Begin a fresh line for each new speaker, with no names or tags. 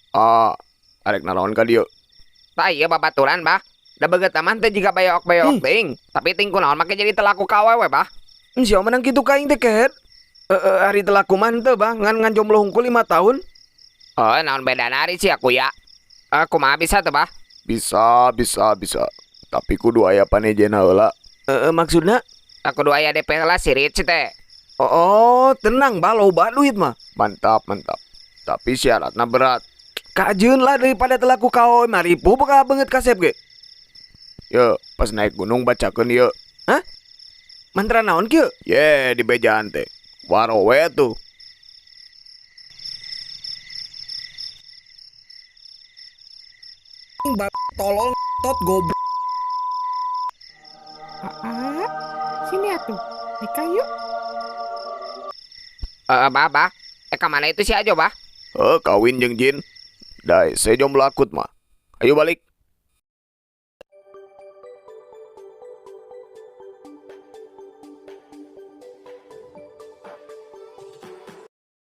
Ah, arek naraon ka dieu?
Tah ieu babaturan, Bah. Da beungeut mah teh jiga bayook-bayook teuing. Tapi ting kunaon make jadi teu laku ka awewe, Bah.
Sia menang kitu ka aing teh, kehed. Ari teu laku mah henteu, Bah, ngan ngan jomblo hungkul 5 tahun.
Oh, naon bedana ari sia ku ya? Kumaha bisa teh, Bah?
Bisa, bisa, bisa. Tapi kudu aya panejena heula.
Maksudna?
Kudu aya DP heula sirit si teh.
Oh, tenang, Bah, loba duit mah.
Mantap, mantap. Tapi syaratna berat.
Kajeun lah daripada teu laku ka awewe mah ripuh bakal beungeut kasep ge.
Ye, pas naik gunung bacakeun ieu.
Hah? Mantra naon kieu?
Ye, di bejaan teh. Waro we tuh.
Tolol tot goblok.
Aa, sini atuh. Nikah yuk.
Bah, Bah. Ka mana itu si Ajo, Bah?
Kawin jeung Jin. Da, saya jomblo akut mah. Ayo balik.